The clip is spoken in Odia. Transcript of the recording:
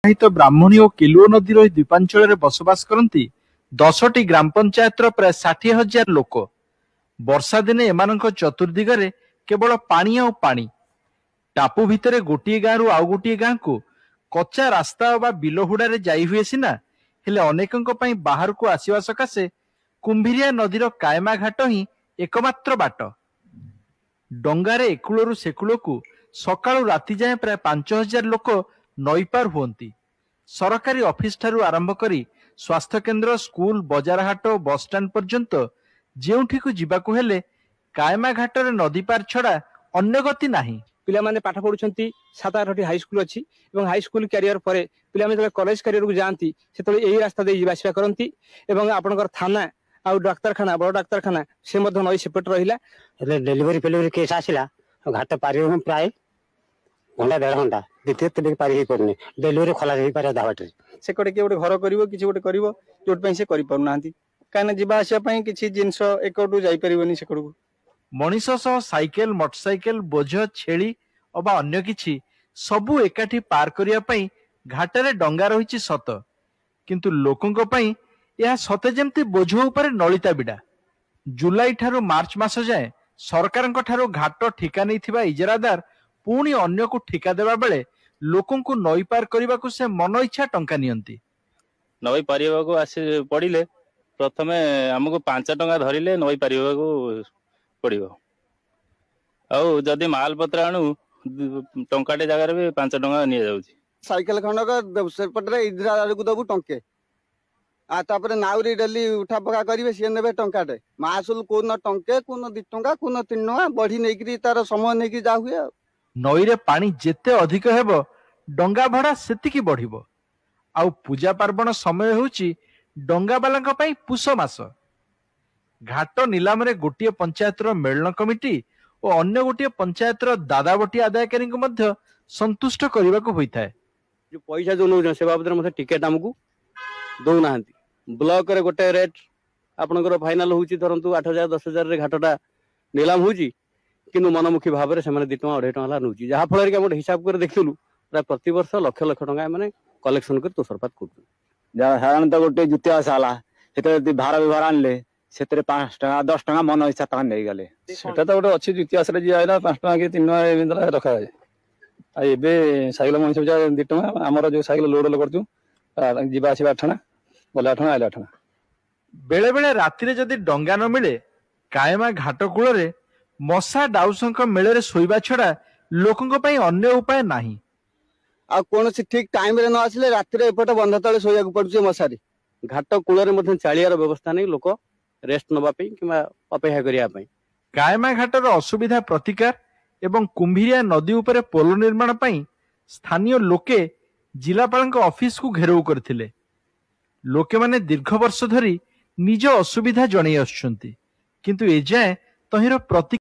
ପ୍ରବାହିତ ବ୍ରାହ୍ମଣୀ ଓ କେଲୁଅ ନଦୀର ଏହି ଦ୍ୱୀପାଞ୍ଚଳରେ ବସବାସ କରନ୍ତି 10ଟି ଗ୍ରାମ ପଞ୍ଚାୟତର ପ୍ରାୟ 60,000 ଲୋକ। ବର୍ଷା ଦିନେ ଏମାନଙ୍କ ଚତୁର୍ଦ୍ଦିଗରେ କେବଳ ପାଣି ଆଉ ପାଣି। ଟାପୁ ଭିତରେ ଗୋଟିଏ ଗାଁରୁ ଆଉ ଗୋଟିଏ ଗାଁକୁ କଚ୍ଚା ରାସ୍ତା ଅବା ବିଲହୁଡ଼ାରେ ଯାଇ ହୁଏ ସିନା, ହେଲେ ଅନେକଙ୍କ ପାଇଁ ବାହାରକୁ ଆସିବା ସକାଶେ କୁମ୍ଭୀରିଆ ନଦୀର କାଏମା ଘାଟ ହିଁ ଏକମାତ୍ର ବାଟ। ଡଙ୍ଗାରେ ଏକୂଳରୁ ସେକୂଳକୁ ସକାଳୁ ରାତି ଯାଏଁ ପ୍ରାୟ 5,000 ଲୋକ ନଈପାର ହୁଅନ୍ତି। ସରକାରୀ ଅଫିସ ଠାରୁ ଆରମ୍ଭ କରି ସ୍ୱାସ୍ଥ୍ୟକେନ୍ଦ୍ର, ସ୍କୁଲ, ବଜାର ହାଟ ଓ ବସଷ୍ଟାଣ୍ଡ ପର୍ଯ୍ୟନ୍ତ ଯେଉଁଠିକୁ ଯିବାକୁ ହେଲେ କାଏମା ଘାଟରେ ନଦୀ ପାର ଛଡ଼ା ଅନ୍ୟ ଗତି ନାହିଁ। ପିଲାମାନେ ପାଠ ପଢୁଛନ୍ତି, 7-8ଟି ହାଇସ୍କୁଲ ଅଛି ଏବଂ ହାଇସ୍କୁଲ କ୍ୟାରିୟର ପରେ ପିଲାମାନେ ଯେତେବେଳେ କଲେଜ କ୍ୟାରିୟରକୁ ଯାଆନ୍ତି, ସେତେବେଳେ ଏଇ ରାସ୍ତା ଦେଇ ଯିବା ଆସିବା କରନ୍ତି। ଏବଂ ଆପଣଙ୍କର ଥାନା ଆଉ ଡାକ୍ତରଖାନା, ବଡ଼ ଡାକ୍ତରଖାନା, ସେ ମଧ୍ୟ ନଈ ସେପଟେ ରହିଲା। ହେଲେ ଡେଲିଭରି ଫେଲିଭରି କେସ୍ ଆସିଲା, ଘାଟ ପାରି ପ୍ରାୟ ଘଣ୍ଟା ଦେଢ଼ ଘଣ୍ଟା, ଦ୍ୱିତୀୟ ତିନି ପାରି ହେଇପାରୁନି, ଡେଲିଭରି ଖଲାସ ହେଇପାରେ ଅଧା ବାଟରେ। ସେକଟେ କିଏ ଗୋଟେ ଘର କରିବ, କିଛି ଗୋଟେ କରିବ, ଯୋଉଥିପାଇଁ ସେ କରିପାରୁନାହାନ୍ତି, କାହିଁକିନା ଯିବା ଆସିବା ପାଇଁ କିଛି ଜିନିଷ ଏକଡୁ ଯାଇପାରିବନି ସେକଡକୁ। ମଣିଷ ସହ ସାଇକେଲ, ମୋଟରସାଇକେଲ, ବୋଝ, ଛେଳି ଅବା ଅନ୍ୟ କିଛି ସବୁ ଏକାଠି ପାର କରିବା ପାଇଁ ଘାଟରେ ଡଙ୍ଗା ରହିଛି ସତ, କିନ୍ତୁ ଲୋକଙ୍କ ପାଇଁ ଏହା ସତେ ଯେମିତି ବୋଝ ଉପରେ ନଳିତା ବିଡ଼ା। ଜୁଲାଇ ଠାରୁ ମାର୍ଚ୍ଚ ମାସ ଯାଏଁ ସରକାରଙ୍କ ଠାରୁ ଘାଟ ଠିକା ନେଇଥିବା ଇଜରାଦାର ପୁଣି ଅନ୍ୟକୁ ଠିକା ଦେବା ବେଳେ ଲୋକଙ୍କୁ ନଈ ପାର କରିବାକୁ ସେ ମନ ଇଚ୍ଛା ଟଙ୍କା ନିଅନ୍ତି। ନଈ ପାରିବାକୁ ଆସି ପଡ଼ିଲେ ପ୍ରଥମେ ଆମକୁ 5 ଟଙ୍କା ଧରିଲେ ନଈ ପାରିବାକୁ ପଡ଼ିବ। ଆଉ ଯଦି ମାଲ ପତ୍ର ଆଣୁ, ଟଙ୍କାଟେ ଜାଗାରେ ବି 5 ଟଙ୍କା ନିଆଯାଉଛି। ସାଇକେଲ ଖଣ୍ଡକ ସେପଟରେ ଇଜ୍ରାକୁ ଦବୁ ଟଙ୍କେ, ଆଉ ତାପରେ ନାଉରି ଡେଲି ଉଠା ପକା କରିବେ, ସିଏ ନେବେ ଟଙ୍କାଟେ। ମାସୁଲ କୋଉଦିନ ଟଙ୍କେ, କୋଉଦିନ 2 ଟଙ୍କା, କୋଉଦିନ 3 ଟଙ୍କା ବଢି ନେଇକିରି ତାର ସମୟ ନେଇକି ଯାହା ହୁଏ। ଆଉ ନଈରେ ପାଣି ଯେତେ ଅଧିକ ହେବ, ଡଙ୍ଗା ଭଡ଼ା ସେତିକି ବଢିବ। ଆଉ ପୂଜା ପାର୍ବଣ ସମୟ ହେଉଛି ଡଙ୍ଗାବାଲାଙ୍କ ପାଇଁ ପୁଷ ମାସ। ଘାଟ ନିଲାମରେ ଗୋଟିଏ ପଞ୍ଚାୟତର ମେଳନ କମିଟି ଓ ଅନ୍ୟ ଗୋଟିଏ ପଞ୍ଚାୟତର ଦାଦାବଟି ଆଦାୟକାରୀଙ୍କୁ ମଧ୍ୟ ସନ୍ତୁଷ୍ଟ କରିବାକୁ ହୋଇଥାଏ। ଯୋଉ ପଇସା ଯୋଉ ନେଉଛନ୍ତି, ସେ ବାବଦରେ ମଧ୍ୟ ଟିକେଟ ଆମକୁ ଦଉନାହାନ୍ତି। ବ୍ଲକରେ ଗୋଟେ ରେଟ୍ ଆପଣଙ୍କର ଫାଇନାଲ ହଉଛି, ଧରନ୍ତୁ 8,000 10,000ରେ ଘାଟଟା ନିଲାମ ହଉଛି, କିନ୍ତୁ ମନମୁଖୀ ଭାବରେ ସେମାନେ 2 ଟଙ୍କା 2.5 ଟଙ୍କା ହେଲା ନେଉଛି, ଯାହାଫଳରେ କି ଆମେ ଗୋଟେ ହିସାବ କରି ଦେଖିଥିଲୁ, ପ୍ରାୟ ପ୍ରତିବର୍ଷ ଲକ୍ଷ ଲକ୍ଷ ଟଙ୍କା ଏମାନେ କଲେକ୍ସନ କରି ତୋଷରପାତ କରୁଛନ୍ତି। ସାଧାରଣତଃ ଗୋଟେ ଦ୍ୱିତୀୟ ଓଷା ହେଲା, ସେତେବେଳେ ଯଦି ଭାର ବ୍ୟବହାର ଆଣିଲେ ସେଥିରେ 5 ଟଙ୍କା 10 ଟଙ୍କା ମନ ଇଚ୍ଛା ଟଙ୍କା ନେଇଗଲେ। ସେଟା ତ ଗୋଟେ ଅଛି, ଦ୍ୱିତୀୟ ଓଷାରେ ଯିଏ ଆଇଲା 5 ଟଙ୍କା କି 3 ଟଙ୍କା ଏମିତି ରଖାଯାଏ। ଆଉ ଏବେ ସାଇକେଲ ମଣିଷ ପିଛା 2 ଟଙ୍କା। ଆମର ଯୋଉ ସାଇକେଲ ଲୋଡ କରୁଛୁ, ଯିବା ଆସିବା 8 ଟଙ୍କା, ଗଲେ 8 ଟଙ୍କା, ଆଇଲେ 8 ଟଙ୍କା। ବେଳେ ବେଳେ ରାତିରେ ଯଦି ଡଙ୍ଗା ନ ମିଳେ, କାଏମା ଘାଟ କୂଳରେ ମଶା ଡାଉସଙ୍କ ମେଳରେ ଶୋଇବା ଛଡା ଲୋକଙ୍କ ପାଇଁ ଅନ୍ୟ ଉପାୟ ନାହିଁ। ଆଉ କୌଣସି ଠିକ ଟାଇମରେ ନ ଆସିଲେ ରାତିରେ ଏପଟେ ବନ୍ଧ ତଳେ ଶୋଇବାକୁ ପଡୁଛି ମଶାରୀ। ଘାଟ କୂଳରେ ମଧ୍ୟ ଚାଳିଆର ବ୍ୟବସ୍ଥା ନେଇ ଲୋକ ରେଷ୍ଟ ନେବା ପାଇଁ କିମ୍ବା ଅପେକ୍ଷା କରିବା ପାଇଁ। କାଏମା ଘାଟର ଅସୁବିଧା ପ୍ରତିକାର ଏବଂ କୁମ୍ଭୀରିଆ ନଦୀ ଉପରେ ପୋଲ ନିର୍ମାଣ ପାଇଁ ସ୍ଥାନୀୟ ଲୋକେ ଜିଲ୍ଲାପାଳଙ୍କ ଅଫିସକୁ ଘେରାଉ କରିଥିଲେ। ଲୋକେମାନେ ଦୀର୍ଘ ବର୍ଷ ଧରି ନିଜ ଅସୁବିଧା ଜଣାଇ ଆସୁଛନ୍ତି, କିନ୍ତୁ ଏଯାଏଁ ତହିଁର ପ୍ରତି